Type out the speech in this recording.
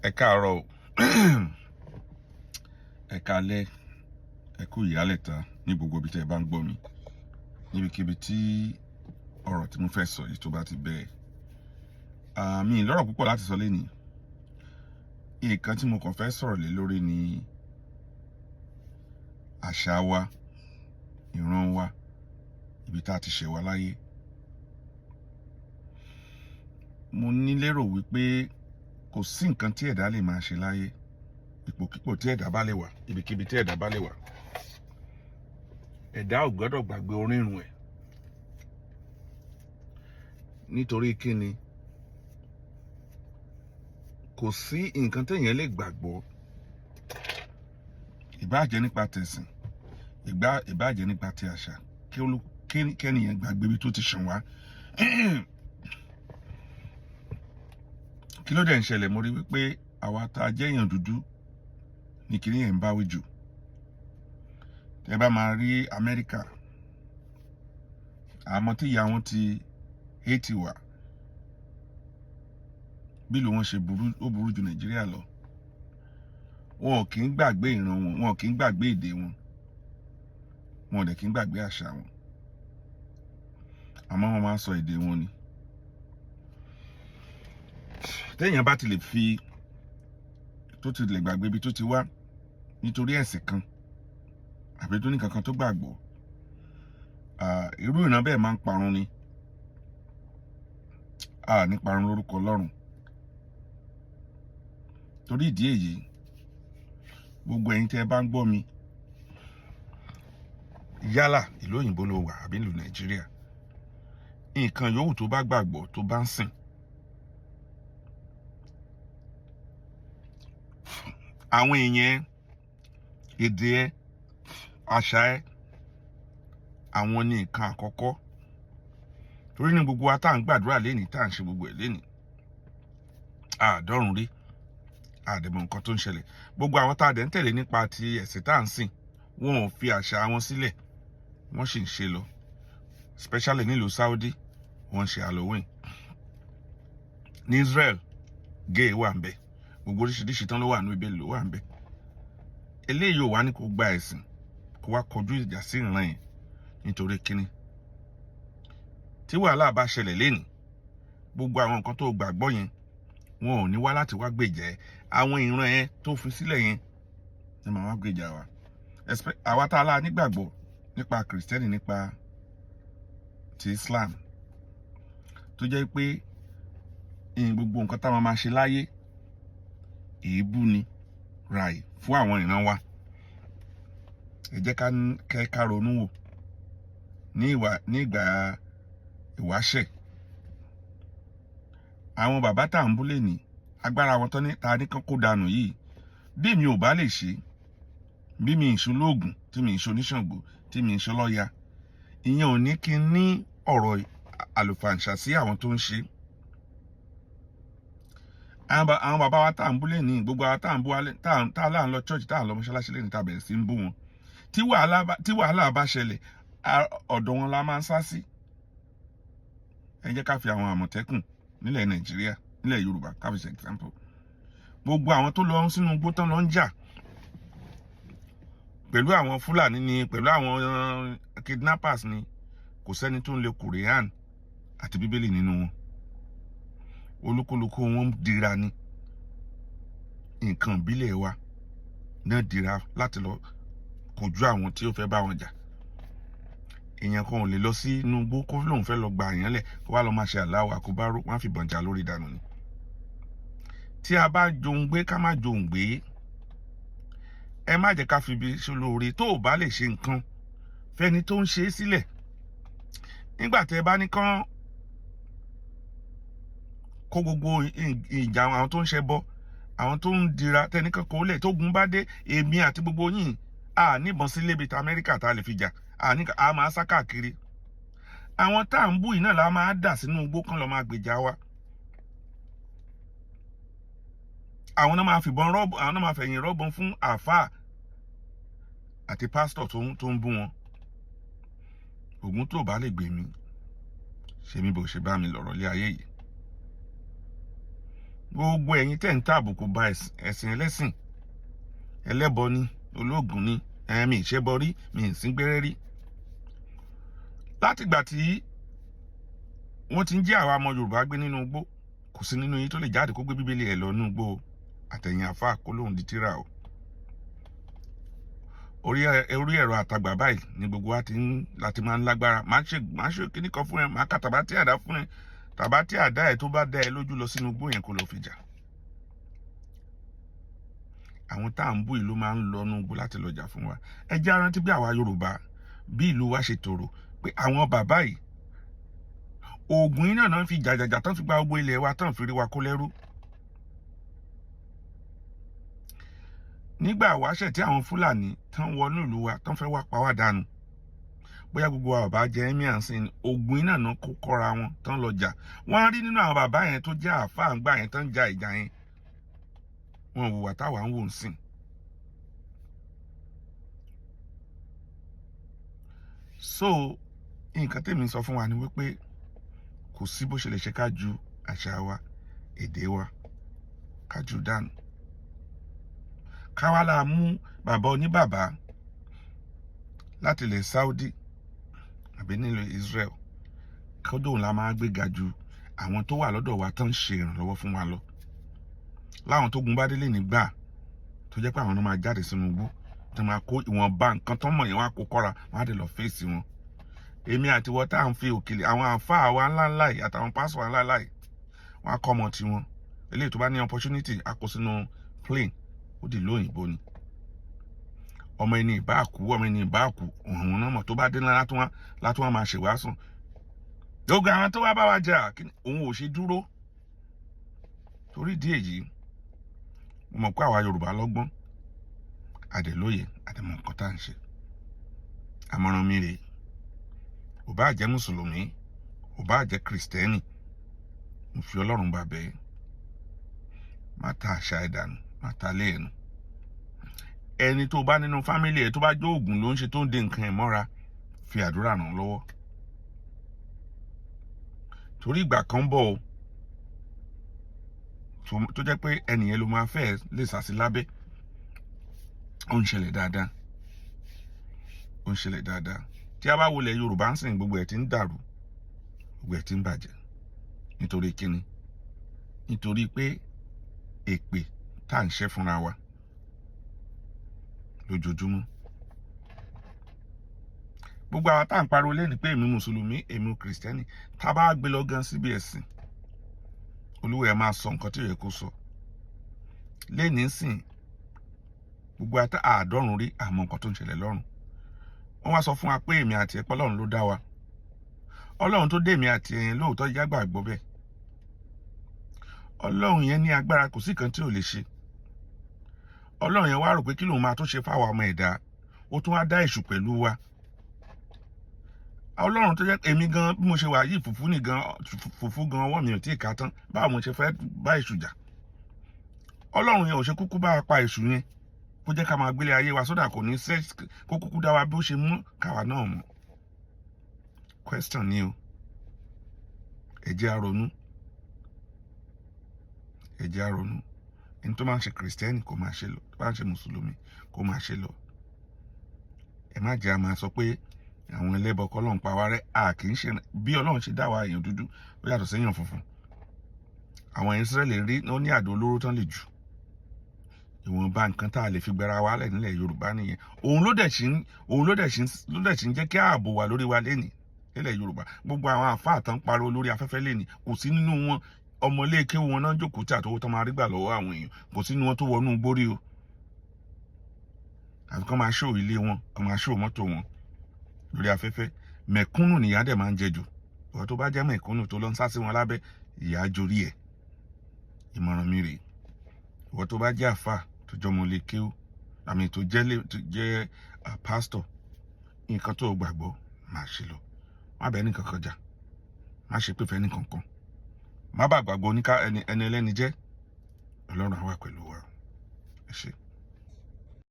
Ẹ káàárọ̀ o, ẹ káalẹ́, ẹ kú ìyálẹ̀ta ní gbogbo ibi tí ẹ bá ń gbọ́ mi, níbikíbi tí ọ̀rọ̀ tí mo fẹ́ sọ yìí tó bá ti bẹ́ẹ̀. Mi lọ́rọ̀ púpọ̀ láti sọ lénìí. Nǹkan tí mo kàn fẹ́ sọ̀rọ̀ lé lórí ni àṣà wa, ìran wa, ibi tá a ti ṣẹ̀ wá láyé. Mo ní lérò wípé kò sí nǹkan tí ẹ̀dá lè máa ṣe láyé, ipòkípò tí ẹ̀dá bá lè wà, ibikíbi tí ẹ̀dá bá lè wà, ẹ̀dá ò gbọ́dọ̀ gbàgbé orírun ẹ̀. Nítorí kíni? Kò sí nǹkan téèyàn lè gbàgbọ́, ìbáà jẹ́ nípa tẹ̀sìn, ìbáà jẹ́ nípa ti àṣà, kẹ́nìyàn gbàgbé ibi tó ti ṣàn wá. Kí ló dẹ̀ ń ṣẹlẹ̀? Mo rí wípé àwa tá a jẹ́ èèyàn dúdú ní kíní yẹn ń bá wí jù. Tẹ́ bá máa rí Amẹ́ríkà, àmọ́ tí ìyá wọn ti Haiti wà, bí ìlú wọn ṣe burú, ó burú ju Nàìjíríà lọ. Wọn ò kì í gbàgbé ìran wọn, wọn ò kì í gbàgbé èdè wọn, wọn ò dẹ̀ kì í gbàgbé àṣà wọn. Àmọ́ wọ́n máa ń sọ èdè wọn ni. Téèyàn bá ti lè fi tó ti lè gbàgbé ibi tó ti wá nítorí ẹ̀sìn kan àbí tó ní kankan tó gbàgbọ́, irú ìran bẹ́ẹ̀ máa ń parun ni. A ní parun lórúkọ Ọlọ́run. Torí ìdí èyí, gbogbo ẹ̀yin tí ẹ bá ń gbọ́ mi, yálà ìlú òyìnbó ló wà àbí ìlú Nàìjíríà, nǹkan yòówù tó bá gbàgbọ́ tó bá ń sìn, àwọn èèyàn, èdè ẹ, àṣà ẹ, àwọn ní nǹkan àkọ́kọ́. Torí ní gbogbo wa tá à ń gbàdúrà lénìí, tá à ń ṣe gbogbo ẹ̀ lénìí, àdọ́rùn rí, àdẹ̀mọ̀ nǹkan tó ń ṣẹlẹ̀. Gbogbo àwọn tá a dẹ̀ ń tẹ̀lé nípa ti ẹ̀sìn tá à ń sìn, wọn ò fi àṣà wọn sílẹ̀, wọ́n sì ń ṣe lọ. Especially nílùú Saudi, wọ́n ń ṣe Halloween. Ní Israel, gay wà ń bẹ. Gbogbo oríṣiríṣi tán ló wà ní ibẹ̀ ló wà ń bẹ. Eléyìí ò wá ní kó gba ẹ̀sìn, kó wá kọjú ìjà sí ìran yẹn nítorí kíní. Tí wàhálà bá ṣẹlẹ̀ lénìí, gbogbo àwọn nǹkan tó gbàgbọ́ yẹn, wọn ò ní wá láti wá gbèjà ẹ. Àwọn ìran yẹn tó fi sílẹ̀ yẹn ni màá wá gbèjà wa. Àwa tá a lá nígbàgbọ́ nípa Kìrìsìtẹ́nì, nípa ti Islam, tó jẹ́ pé gbogbo nǹkan táwọn máa ṣe láyé èébú ni ràì fún àwọn ìran wa. Ẹ jẹ́ ká ronú wò ní ìwà ní ìgbà ìwáṣẹ̀. Àwọn bàbá tá à ń bú lè ní agbára wọn tán ní ta ní kán kó dànù yìí. Bí mi ò bá lè ṣe, bí mi ń ṣolóògùn, tí mi ń ṣoníṣàngó, tí mi ń ṣọlọ́ya, ìyẹn ò ní kí n ní ọ̀rọ̀ àlùfàǹṣà sí àwọn tó ń ṣe. Àwọn bàbá wa tá à ń bú lè ní, gbogbo àwọn tá à ń bú, tá à ń lọ church, tá à ń lọ mọ́ṣáláṣí lè ní, tá a bẹ̀rẹ̀ sí ń bú wọn. Tí wàhálà bá ṣẹlẹ̀, ọ̀dọ̀ wọn la máa ń sá sí. Ẹ jẹ́ ká fi àwọn Àmọ̀tẹ́kùn nílẹ̀ Nàìjíríà, nílẹ̀ Yorùbá, ká fi ṣe example. Gbogbo àwọn tó lọ sínú igbó tán lọ ń jà pẹ̀lú àwọn Fúlàní ni, pẹ̀lú àwọn kidnappers ni, kò sẹ́ni tó ń lè Quran àti Bíbélì nínú wọn. Olúkúlùkù wọn dira ni. Nǹkan ìbílẹ̀ wa náà dira láti lọ kojú àwọn tí ó fẹ́ bá wọn jà. Èèyàn kan ò lè lọ sí inú igbó kó lóun fẹ́ lọ gba èèyàn lẹ̀, kó wá lọ máa ṣe Allahu Akubaru, wọ́n á fi bọ̀njà lórí ìdànù ni. Tí a bá johun gbé, ká má johun gbé. Ẹ má jẹ́ ká fi ibi ṣolóore. Tó o bá lè ṣe nǹkan fẹ́ni tó ń ṣe é sílẹ̀, nígbà tẹ́ ẹ bá ní kán kó gbogbo ìjà àwọn tó ń ṣẹbọ, àwọn tó ń dira, tẹnìkan kó lẹ̀, tógun bá dé, èmi àti gbogbo yín a níbọn sílé bíi ti Amẹ́ríkà tá a lè fi jà, a ní a máa sá káàkiri. Àwọn tá à ń bú yìí náà la máa dà sínú igbó kán lọ máa gbèjà wa. Àwọn náà máa fìbọn rọ́ọ̀bù, àwọn náà máa fẹ̀yìn rọ́ọ̀bùn fún àáfàá àti pásítọ̀ tó ń bú wọn. Ògún tó bá lè gbè mí, ṣe mí bó ṣe bá mi lọ̀rọ̀ lé ayé yìí. Gbogbo ẹ̀yin tẹ́ ń tàbùkù ba ẹ̀sìn ẹlẹ́sìn, ẹlẹ́bọ ni, ológun ni, ẹ̀mí ìṣẹ́bọ rí, mi ì sín gbẹ́rẹ́ rí. Látìgbà tí wọ́n ti ń jẹ́ àwa ọmọ Yorùbá gbé nínú igbó, kò sí nínú yín tó lè jáde kó gbé Bíbélì ẹ̀ lọ nínú igbó o, àtẹ̀yìn àfa kó lóun di tíra o. Orí ẹ̀rọ àtagbà báyìí ni gbogbo wa ti ń láti máa ń lágbára. Máa ṣe kíní kan fún ẹ, máa ka tàbá tí àdá fún ẹ, tàbá tí àdá ẹ tó bá dá ẹ lójú, lọ sínú igbó yẹn kó lọ fi jà. Àwọn tá à ń bú yìí ló máa ń lọ nínú igbó láti lọ jà fún wa. Ẹ jẹ́ á rántí bí àwa Yorùbá, bí ìlú wa ṣe tòrò, pé àwọn bàbá yìí, oògùn yìí náà fi jàjàjà tán fi gba gbogbo ilẹ̀ wa tán fi rí wa kó lẹ́rú. Nígbà wáṣẹ̀ tí àwọn Fúlàní tán wọnú ìlú wa tán fẹ́ wá pa wá dànù, bóyá gbogbo wa bàbá jẹ́ emir ń sìn, oògùn yìí náà kó kọ́ra wọn tán lọ jà. Wọ́n á rí nínú àwọn bàbá yẹn tó jẹ́ àáfàá ńgbà yẹn tán ja ìjà yẹn, wọn wùwà táwa ń wò ń sìn. So nǹkan tèmi sọ fún wa ni wípé kò sí bó ṣe lè ṣe ká ju àṣà wa, èdè wa, ká jù dànù, ká wá la mú bàbá oníbàbá láti ilẹ̀ Saudi àbí nílùú Israel, kódò la máa gbéga ju àwọn tó wà lọ́dọ̀ wa tán ń ṣe ìrànlọ́wọ́ fún wa lọ. Láwọn tó gun bá délé nígbà tó jẹ́ pé àwọn náà máa jáde sínú igbó tó máa kó ìwọ̀nba nǹkan tó mọ̀ yẹn wá kó kọ́ra, wọ́n á dẹ̀ lọ fèsì wọn. Èmi àti wọ́n tá à ń fi òkèlè àwọn àǹfààní wa ńláńlá yìí àtàwọn pásọ̀ wa ńláńlá yìí, wọ́n á kọ́ ọmọ tiwọn. Eléyìí tó bá ní opportunity á kó sínú plane, ó di lóyìnbó ni. Ọmọ ẹni ìbá kú, ọmọ ẹni ìbá kú, òun náà mọ̀ tó bá dé ńlá látún wá máa ṣèwásùn. Gbogbo àwọn tó wá bá wa jà, òun ò ṣe dúró. Torí ìdí èyí, mo mọ̀ pé àwa Yorùbá lọ́gbọ́n, àdèlóye, àdèmọ̀ nǹkan tá à ń ṣe. Àmọ̀ràn mi rèé, ò bá jẹ́ mùsùlùmí, ò bá jẹ́ kìrìsìtẹ́nì, mo fi Ọlọ́run bá bẹ́ẹ̀, má ta àṣà ẹ̀ dànù, má ta lé ẹnu. Ẹni tó bá nínú fámílì ẹ̀ tó bá jó oògùn ló ń ṣe tó ń de nǹkan ẹ̀ mọ́ra, fi àdúrà ràn lọ́wọ́. Torí ìgbà kan ń bọ̀ o tó jẹ́ pé ẹnìyẹn ló máa fẹ́ lè sàsí lábẹ́. Ó ń ṣẹlẹ̀ dáadáa, ó ń ṣẹlẹ̀ dáadáa. Tí a bá wọlé Yorùbá ń sìn, gbogbo ẹ̀ ti ń dàrú, gbogbo ẹ̀ ti ń bàjẹ́. Nítorí kíni? Nítorí pé èpè tá à ń ṣẹ́ fúnra wa lójoojúmọ́. Gbogbo àwọn tá à ń pariwo lẹ́nu pé èmi mùsùlùmí, èmi kìrìsìtẹ́nì, tá a bá gbé lọ gan síbi ẹ̀sìn, Olúwa ẹ̀ máa sọ nǹkan tí ò yẹ kó sọ lẹ́ni sìn. Gbogbo àtà àádọ́rùn rí àmọ́ nǹkan tó ń ṣẹlẹ̀ lọ́run. Wọ́n wá sọ fún wa pé èmi àti ẹ̀pọ̀ Ọlọ́run ló dá wa. Ọlọ́run tó dé èmi àti ẹ̀yẹn lóòótọ́, yá gbàgbọ́ bẹ́ẹ̀. Ọlọ́run yẹn ní agbára, kò sí kan tí ò lè ṣe. Ọlọ́run yẹn wá rò pé kí lòun máa tún ṣe fáwa ọmọ ẹ̀dá, ó tún wá dá èṣù pẹ̀lú wa. Ọlọ́run tó jẹ́ èmi gan bí mo ṣe wà yìí, fùfú ní gan, fùfú gan ọwọ́ mi ò tí ì ká tán, báwo mo ṣe fẹ́ bá èṣù jà? Ọlọ́run yẹn ò ṣe kúkú bá wa pa èṣù yẹn, kó jẹ́ ká máa gbélé ayé wa sódà, kò ní sẹ́ kó kúkú dá wa bí ó ṣe mú káwa náà mọ̀. Question ni o. Ẹ jẹ́ á ronú, ẹ jẹ́ á ronú. Ẹni tó máa ń ṣe kìrìsìtẹ́nì kó máa ṣe lọ, tó bá ń ṣe mùsùlùmí kó máa ṣe lọ. Ẹ má jẹ́ a máa sọ pé àwọn ẹlẹ́bọ kọ́lọ́run pa wá rẹ́. A kì í ṣe bí Ọlọ́run ṣe dá wa. Èèyàn dúdú ó yàtọ̀ séèyàn funfun. Àwọn Ísírẹ́lì rí ó ní àdó olóró tán lè jù. Ìwọ̀nba nǹkan tá a lè fi gbára wa lẹ̀ nílẹ̀ Yorùbá nìyẹn. Òun ló dẹ̀ ṣì ń jẹ́ kí ààbò wà lórí wa lénìí nílẹ̀ Yorùbá. Gbogbo àwọn àfáà tán pariwo lórí afẹ́fẹ́ lénìí, kò sí nínú wọn ọmọlé kéwú wọn náà jókòó tí àtọwọ́ tán máa rí gbà lọ́wọ́ àwọn èèyàn. Kò sí nínú wọn tó wọnú gbórí o, àfi kán máa ṣó ilé wọn, kán máa ṣó mọ́tò wọn lórí afẹ́fẹ́. Mẹ̀kúnnù nìyá dẹ̀ máa ń jẹ jù. Ìwọ tó bá jẹ́ mẹ̀kúnnù tó lọ ń sá sí wọn lábẹ́, ìyá jorí ẹ̀. Ìmọ̀ràn mi rèé. Ìwọ tó bá jẹ́ àfà tó jọmọ lè kéwú àmì tó jẹ́ pásítọ̀, nǹkan tó gbàgbọ́ máa ṣe lọ. Má bẹ́ẹ̀ nìkan kan jà, má ṣe pé fẹ́ nìkan kan, má bà gbàgbọ́ oníká ẹni ẹlẹ́ni jẹ́. Ọlọ́run á wà pẹ̀lú wa. Ẹ ṣé.